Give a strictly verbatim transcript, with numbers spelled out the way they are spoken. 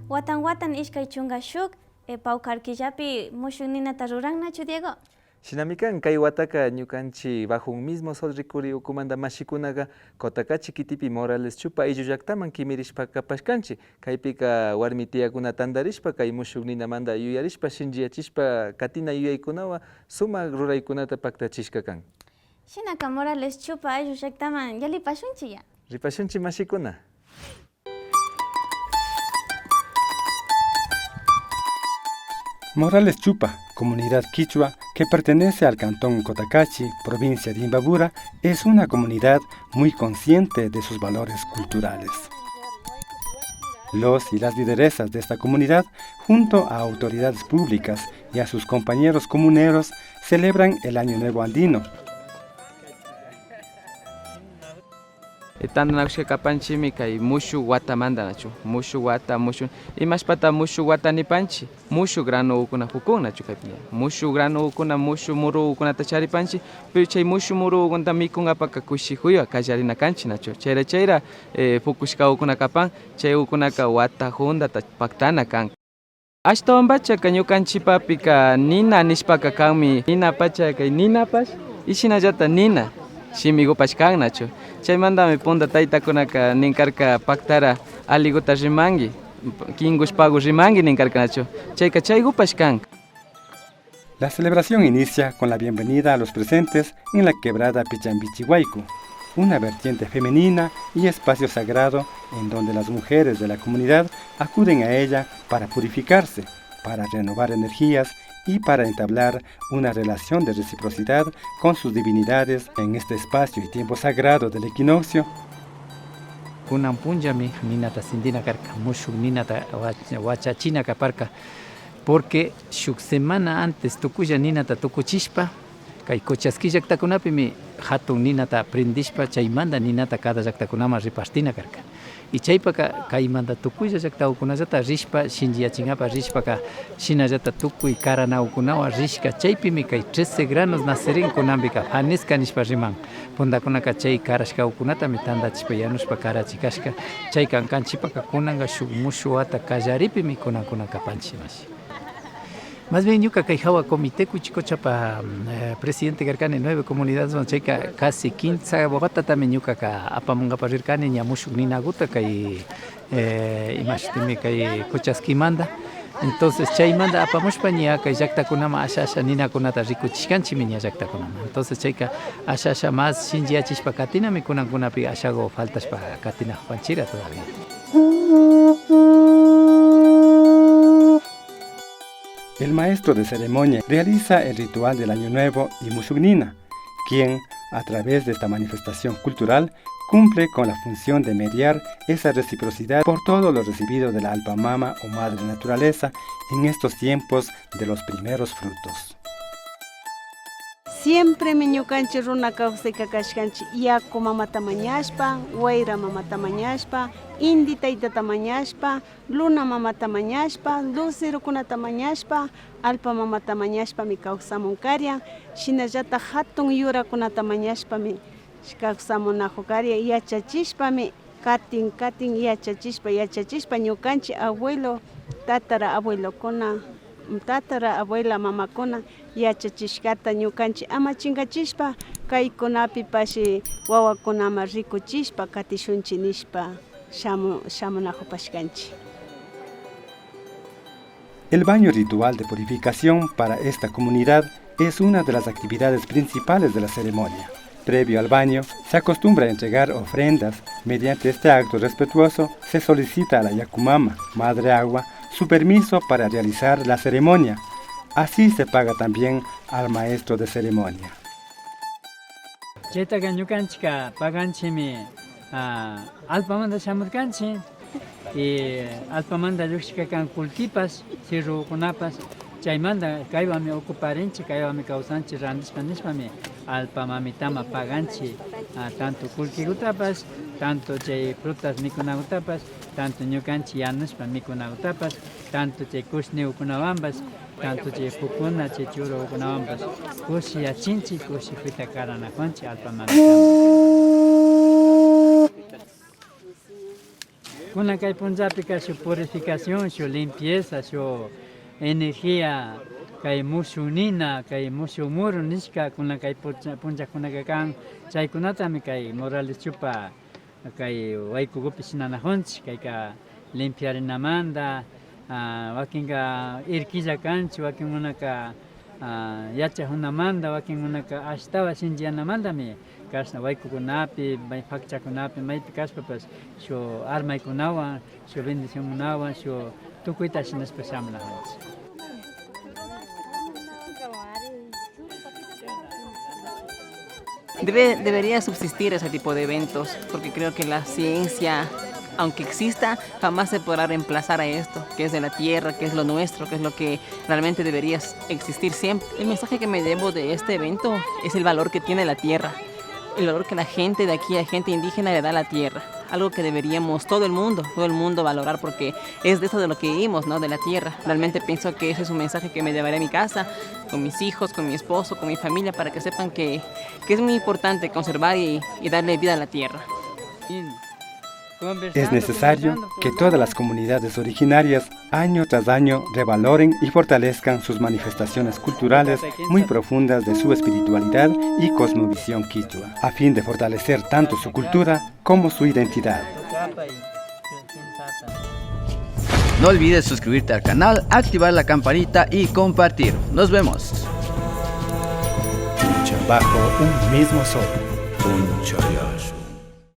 Watan watan ishkay chunka shuk, eh, pawkar killapi mushuk ninata ruran, nachu, Diego? Shinami kan, kay wataka ñukanchik bajo un mismo sol rikuri ukumanta mashikunaka Cotacachi kitipi Morales Chupa ayllu llaktaman kimirishpa kapashkanchik. Kaypika warmi tiyakuna tantarishpa kay mushuk ninamanta yuyarishpa shinchiyachishpa katina yuyaykunawan sumak ruraykunata paktachishka kan. Shinaka Morales Chupa ayllu llaktaman yallipashunchik ya. Ripashunchik mashikuna. Morales Chupa, comunidad quichua que pertenece al cantón Cotacachi, provincia de Imbabura, es una comunidad muy consciente de sus valores culturales. Los y las lideresas de esta comunidad, junto a autoridades públicas y a sus compañeros comuneros, celebran el Año Nuevo Andino. Eh, tantanakushka kapanchikmi kay mushuk watamanta, nachu, mushuk wata, mushuk, imashpata mushuk wata nipanchik, mushuk granokuna pukun, nachu, kaypi ña mushuk granokuna, mushuk murukunata charipanchik, pero chay mushuk murukunata mikunkapaka kushikuywan kallarina kanchik, nachu, chayra chayra, eh, pukushkakuna kapan, chaykunaka wata huntata paktana kan. Ashtawanpachaka ñukanchikpapika nina nishpaka kanmi, nina pacha kay ninapash y shinallata nina shimikupash kan, nachu. Chaymantami punta taytakunaka nin karka, paktara allikuta rimanki, kinkushpaku rimanki nin karka, nachu. Chayka chaykupash kan. La celebración inicia con la bienvenida a los presentes en la quebrada Pichambichi Huayco, una vertiente femenina y espacio sagrado en donde las mujeres de la comunidad acuden a ella para purificarse, para renovar energías y para entablar una relación de reciprocidad con sus divinidades en este espacio y tiempo sagrado del equinoccio. Kunan punllami ninata sintina karka, mushuk ninata wach-, wachachina kaparka. Porque shuk semana antes tukuylla ninata tukuchishpa, kay Cochasquí llaktakunapimi hatun ninata prendishpa, chaymanta ninata cada llaktakunaman repartina karka. Y chaypaka kaymanta tukuylla llaktakukunallata rishpa, shinchiyachinkapak rishpaka, shinallata tukuy karanakukunawan rishka. Chaypimi kay trece granos nacerin, kunanpika faniska nishpa riman. Puntakunaka chay karashkakukunatami tantachishpa yanushpa karachi kashka. Chayka kanchikpaka kunanka shuk mushuk wata kallaripimi kunankuna kapanchik, mashi. Más bien ñuka kay hawa comité Cuchicochapa, mm, eh, presidente karkani nueve comunidadesman, chayka casi kimsa watatami ñukaka apamunkapak rirkani ña mushuk ninakuta kay, eh, imashtimi kay Cochasquímanta. Entonces chaymanta apamushpa ña kay llaktakunaman asha asha ninakunata rikuchishkanchikmi ña llaktakunaman. Entonces chayka asha asha más shinchiyachishpa katinami kunankunapi ashaku faltashpa katinakupanchikra todavía. El maestro de ceremonia realiza el ritual del Año Nuevo y Mushuk Nina, quien, a través de esta manifestación cultural, cumple con la función de mediar esa reciprocidad por todo lo recibido de la Alpa Mama o Madre Naturaleza en estos tiempos de los primeros frutos. Siempremi ñukanchik runa kawsayka kashkanchik yaku mamata mañashpa, wayra mamata mañashpa, inti taytata mañashpa, luna mamata mañashpa, lucerokunata mañashpa, allpa mamata mañashpami kawsamun karian. Shinallatak hatun yurakunata mañashpami kawsamunakuk karian. Yachachishpami katin, katin yachachishpa, yachachishpa ñukanchik abuelo, tatara abuelokuna, tatara abuela mamakuna yachachishkata ñukanchik ama chinkachishpa, kaykunapipash wawakunaman rikuchishpa katishunchik nishpa shamu-, shamunakupashkanchik. El baño ritual de purificación para esta comunidad es una de las actividades principales de la ceremonia. Previo al baño, se acostumbra a entregar ofrendas. Mediante este acto respetuoso, se solicita a la Yakumama, Madre Agua, su permiso para realizar la ceremonia. Así se paga también al maestro de ceremonia. Chaytaka ñukanchikka paganchikmi, ah, allpamanta shamurkanchik. Y allpamanta llukshishka kan kullkipash, cerrokunapash, chaymanta kaywanmi ocuparinchik, kaywanmi kawsanchik randishpa nishpami allpa mamitaman paganchik, ah, tanto kullkikutapash, tanto chay frutas mikunakutapash, tanto ñukanchik yanushpa mikunakutapash, tanto chay kushnikukunawanpash, tanto chay pukuna chay churukunawanpash kushiyachinchik, kushikuyta karanakuanchik allpa mamitaman. Kunan kay punllapika shuk purificación, shuk limpieza, shuk energía, kay mushuk nina, kay mushuk muru nishka, kunan kay puncha-, punllakunaka kan, chaykunatami kay Morales Chupa kay waykukupi shinanajunchik, kayka limpiarinamanta, ah, wakinka irkilla kanchik, wakinkunaka, ah, yachajunamanta, wakinkunaka ashtawan shinchiyanamantami kashna waykukunapi, may pakchakunapi, maypi kashpapash shuk armaykunawan, shuk bendicionkunawan, shuk tukuyta shinashpa shamunajunchik. Debe, debería subsistir ese tipo de eventos, porque creo que la ciencia, aunque exista, jamás se podrá reemplazar a esto, que es de la tierra, que es lo nuestro, que es lo que realmente debería existir siempre. El mensaje que me llevo de este evento es el valor que tiene la tierra, el valor que la gente de aquí, la gente indígena, le da a la tierra, algo que deberíamos todo el mundo, todo el mundo valorar, porque es de eso de lo que vivimos, ¿no? De la tierra. Realmente pienso que ese es un mensaje que me llevaré a mi casa, con mis hijos, con mi esposo, con mi familia, para que sepan que, que es muy importante conservar y, y darle vida a la tierra. Es necesario que todas las comunidades originarias año tras año revaloren y fortalezcan sus manifestaciones culturales muy profundas de su espiritualidad y cosmovisión quichua, a fin de fortalecer tanto su cultura como su identidad. No olvides suscribirte al canal, activar la campanita y compartir. Nos vemos. Lucha bajo un mismo sol. Punchaya.